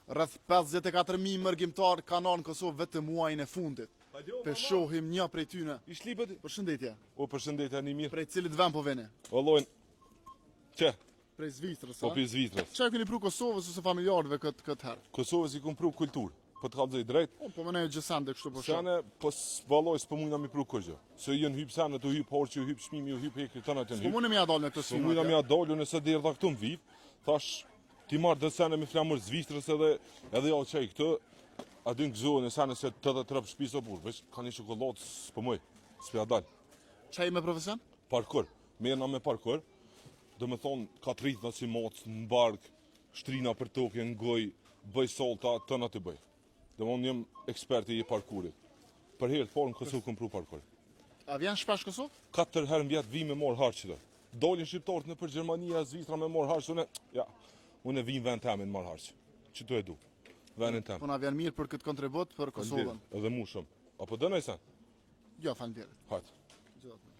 Rreth 54.000 mërgimtar kanë ardhur në Kosovë vetëm muajin e fundit. Pe shohim një prej tyne. I shlipët? Përshëndetje. O, përshëndetje, një mirë. Prej cilit vend po veni? O, lojnë. Që? Prej Zvicrës, Po, a? prej Zvicrës. Çka keni pru Kosovës ose familjarëve këtë këtë herë? Kosovës i kum pru kulturë. Po të kallzoj drejt. Po, po më gjësende kështu po shoh. Sene, po valloj s'po mujna mi pru kurgjë. Se jën hyp sene, tu hyp harqi, u hyp çmimi, u hyp hekri, tëna të Po hyp. mundem ja dal me këto Po sfida. mujna mi ja dalë, nëse derdha këtu në Vip, thash ti marr do sene me flamur Zvicrës edhe edhe ja çaj këtë. A din gëzohen e sene se 83 shtëpi o burr, veç ka një çokoladë s'po muj. S'po ja dal. Çka je me profesion? Parkur, merrna me parkur. Do me thonë, ka të rritna si macë, në bark, shtrina për tokë, në gojë, bëj salta, tëna të bëj. Do me thonë, jam eksperti i parkurit. Për herë të parë në Kosovë kom pru parkur. A vjen shpesh Kosovë? Katër herë në vjet vi me marr harq këtu. Dolin shqiptarët nëpër Gjermania, Zvicra me marr harq, unë, ja, unë vi në vend temin marr harq. Që e du? Vendin tem. Po na vjen mirë për këtë kontribut për Kosovën. Edhe mu shumë. Apo dënoj sen? Jo, faleminderit. Hajt. Gjithë.